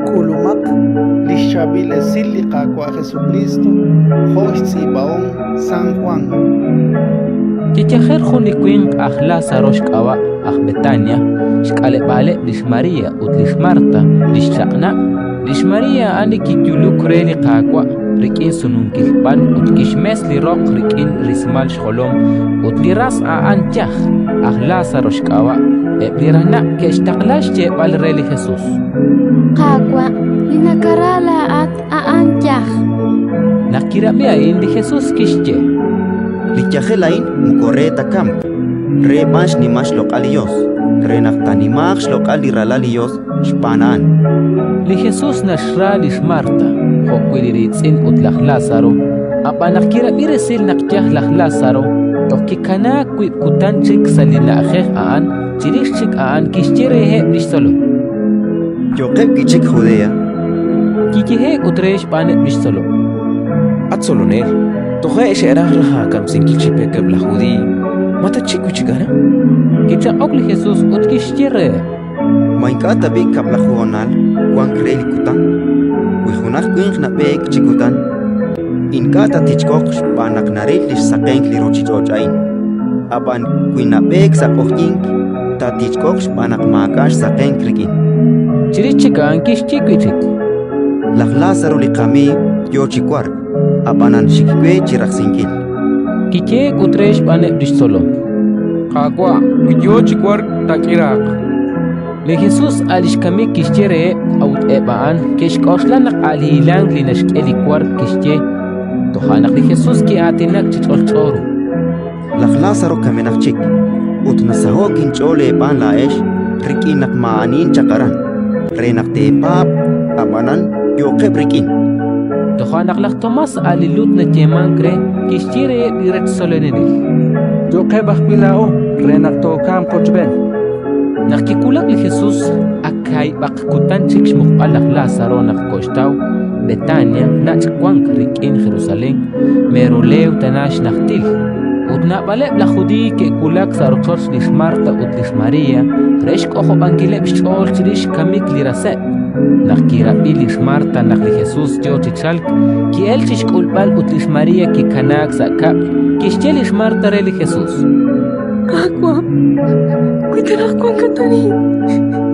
K'ulumaq li xChaab'il Esil li Qaawa' Jesukriist jo' xtz'iib'ahom San Jwan. Kiyajer jun li winq aj Lázaro xk'ab'a', aj Betania, xk'aleb'aaleb' lix María ut lix Marta, li xchaq'na'. Lix María a'an li kiyuluk re li Qaawa' rik'in sununkil b'an ut kixmes li roq rik'in rismal xjolom, ut li ras a'an yaj, aj Lázaro xk'ab'a'. Eb' li ranab' ke'xtaqla xyeeb'al re li Jesus: Qaawa', li nakara laa'at a'an yaj. Naq kirab'i a'in, li Jesus kixye: Li yajel a'in moko re ta kamk, re b'an xnimal xloq'al li Yos, re naq taanimaaq xloq'al li Ralal li Yos xb'aan a'an. Li Jesus naxra lix Marta jo'wi' li riitz'in ut laj Lázaro. Ab'an naq kirab'i resil naq yaj laj Lázaro, toj kikanaak wiib' kutan chik sa' li na'ajej a'an. Chirix chik a'an kixye reheb' li xtzolom: Yo'qeb' wi' chik Judea. Kiyehe'k ut re xb'aaneb' li xtzolom: At Tzolonel, toje' xe'raj raj aakamsinkil chi pek eb' laj Judiiy. Ma tatxik wi' chik aran? Kichaq'ok li Jesus ut kixye reheb': Ma ink'a' tab'i' kab'laju honal wank re li kutan? Wi junaq winq nab'eek chi kutan, ink'a' taatichk'oq xb'aan naq naril li xsaqenk li ruuchich'och' a'in. Ab'an wi nab'eek sa' q'oqyink, taatichk'oq xb'aan naq maak'a' xsaqenk rik'in. Chirix chik a'an kixye wi' chik: Laj Lázaro li qamiiw yo chi wark, ab'anan xik we chi rajsinkil. Kiyehe'k ut re xb'aaneb' li xtzolom: Qaawa', wi yo chi wark, taak'iraaq. Li Jesus a' li xkamik kixye reheb', a'ut eb' a'an ke'xk'oxla naq a' li hilank li naxk'e li wark kixye. Toja' naq li Jesus ki'aatinak chi ch'olch'o ru: Laj Lázaro kamenaq chik, ut nasaho'k inch'ool eeb'aan laa'ex rik'in naq maa'anihin chaq aran, re naq teepaab', ab'anan yo'qeb' rik'in. Toja' naq laj Tomás, a' li Lut nayeemank re, kixye reheb' li rech tzolonelil: Yo'qeb' ajwi' laa'o re naq tookamq qochb'een. Naq kiwulak li Jesus, ak kaahib'aq kutan chik xmuqb'al laj Lázaro naq koxtaw. Betania nach' wank rik'in Jerusalén, mero leew tana xnajtil. Ut naab'aleb' laj Judiiy ke'wulak sa' rochoch lix Marta ut lix María re xk'ojob'ankileb' xch'ool chirix xkamik li raseb'. Naq kirab'i lix Marta naq li Jesus yo chi chalk, ki'elk chi xk'ulb'al ut lix María kikanaak sa' kab'l. Kixye lix Marta re li Jesus: Qaawa', wi ta raj wankat arin,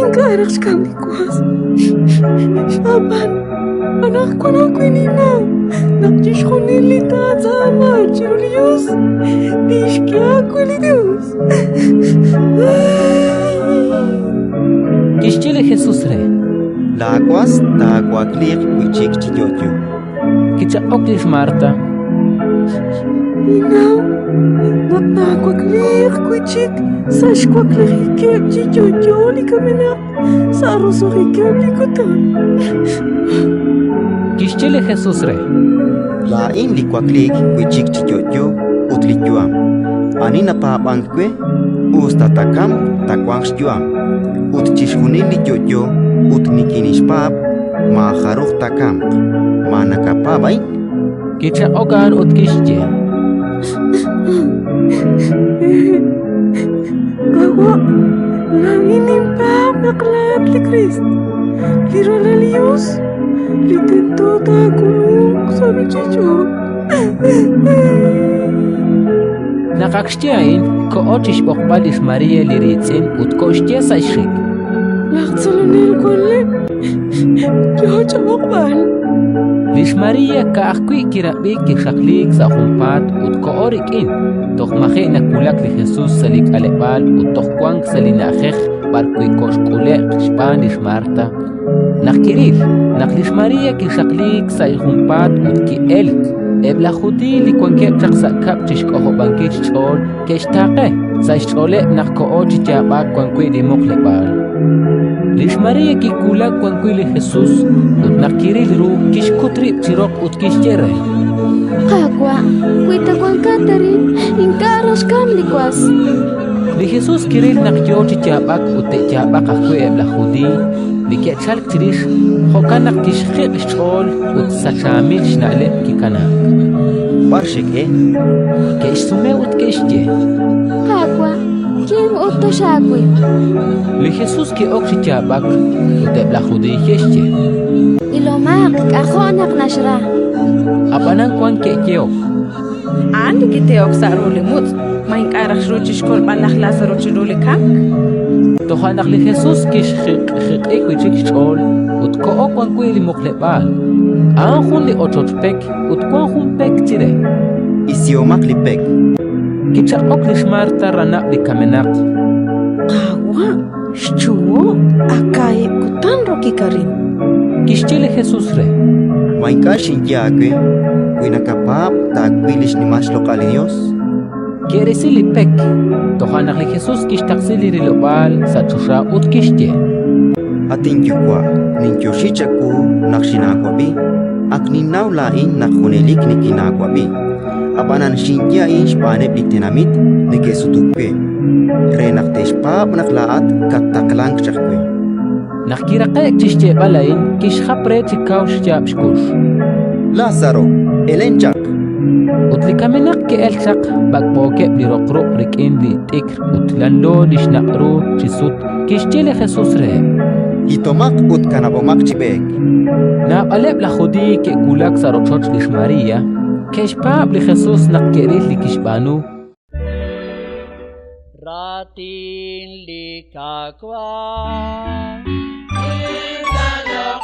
ink'a' raj xkamk li was. Ab'an anaqwan ajwi' ninnaw naq chixjunil li taatz'aama chiru li Yos, tixk'e aawe li Yos. Kixye li Jesus re: Laawas taawakliiq wi' chik chi yo'yo. Kichaq'ok lix Marta: Ninnaw naq taawakliiq wi' chik sa' xwaklijikeb' chi yo'yo li kamenaq sa' roso'jikeb' li kutan. Kixye li Jesus re: Laa'in li wakliik wi' chik chi yo'yo ut li yu'am. Ani napaab'ank we, us ta taakamq, taawanq xyu'am. Ut chixjunil li yo'yo ut nikinixpaab', maajaruj taakamq. Ma nakapaab' a'in? Kichaq'ok a'an ut kixye: Qaawa', laa'in ninpaab' naq laa'at li Kriist, li Ralal li Yos, li tento taak'ulunq sa' ruuchich'och'. Naq ak xye a'in, koho chi xb'oqb'al lix María li riitz'in ut koxye sa' xxik: Laj Tzolonel wanleb', yo chab'oqb'al. Lix María ka'ajwi' kirab'i kixaqliik sa' junpaat ut koho rik'in. Toj maji' nawulak li Jesus sa' li k'aleb'aal ut toj wank sa' li na'ajej b'arwi' koxk'ule'q xb'aan lix Marta. Naq kiril naq lix María kixaqliik sa' junpaat ut ki'elk, eb' laj Judiiy li wankeb' chaq sa' kab'l chi xk'ojob'ankil xch'ool ke'xtaaqe sa' xch'ooleb' naq koho chi yaab'ak wan wi' li muqleb'aal. Lix María kiwulak wan wi' li Jesus ut naq kiril ru, kixkut rib' chi roq ut kixye re: Qaawa', wi ta wankat arin, ink'a' raj xkamk li was. Li Jesus kiril naq yo chi yaab'ak ut te'yaab'aq ajwi' eb' laj Judiiy li ke'chalk chirix, jo'kan naq kixjiq' xch'ool ut sachaamil xna'leb' kikanaak. B'ar xek'e? Ke'xsume ut ke'xye: Qaawa', Kim ut toxaawil. Li Jesus ki'ok chi yaab'ak, ut eb' laj Judiiy ke'xye: Ilomaq, k'ajo' naq naxra. Ab'anan wank ke'yehok: A'an li kitehok sa' ru li mutz', ma ink'a' raj xru chi xkolb'al laj Lázaro chiru li kamk? Toja' naq li Jesus kixjiq'jiq'i wi' chik xch'ool ut koho wan wi' li muqleb'aal. A'an jun li ochoch pek ut wank jun pek chire. Isihomaq li pek. Kichaq'ok lix Marta, ranab' li kamenaq: Qaawa', xchuho', ak kaahib' kutan rokik arin. Kixye li Jesus re: Ma ink'a' xinye aawe, wi nakapaab' taawil li xnimal xloq'al li Yos? Ke'risi li pek. Toja' naq li Jesus kixtaqsi li rilob'aal sa' choxa ut kixye: At inYuwa', ninyoxi chawu naq xinaawab'i. Ak ninnaw laa'in naq junelik nikinaawab'i. Ab'anan xinye a'in xb'aaneb' li tenamit neke'sutuk we, re naq te'xpaab' naq laa'at kattaqlank chaq we. Naq kiraqe'k chi xyeeb'al a'in, kixjap re chi kaw xyaab' xkux: Lázaro, elen chaq! Ut li kamenaq ke'elk chaq, b'ak'b'ookeb' li roq ruq' rik'in li t'ikr ut lanlo li xnaq' ru chi sut. Kixye li Jesus reheb': Hitomaq ut kanab'omaq chi b'eek. Naab'aleb' laj Judiiy ke'wulak sa' rochoch lix María, ke'xpaab' li Jesus naq ke'ril li kixb'aanu. Raatin li Qaawa'. La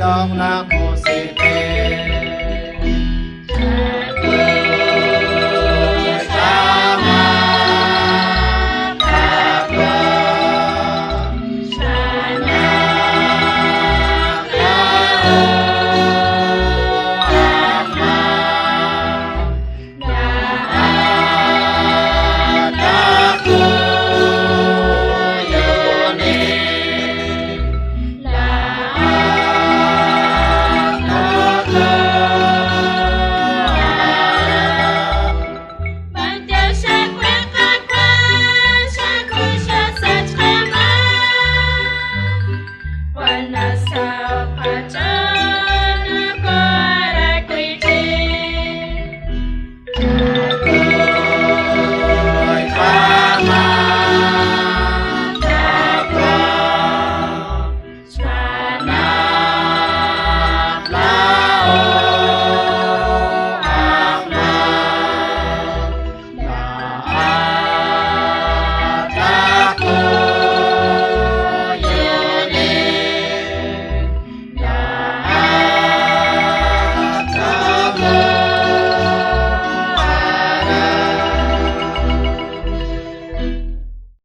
Loq'laj.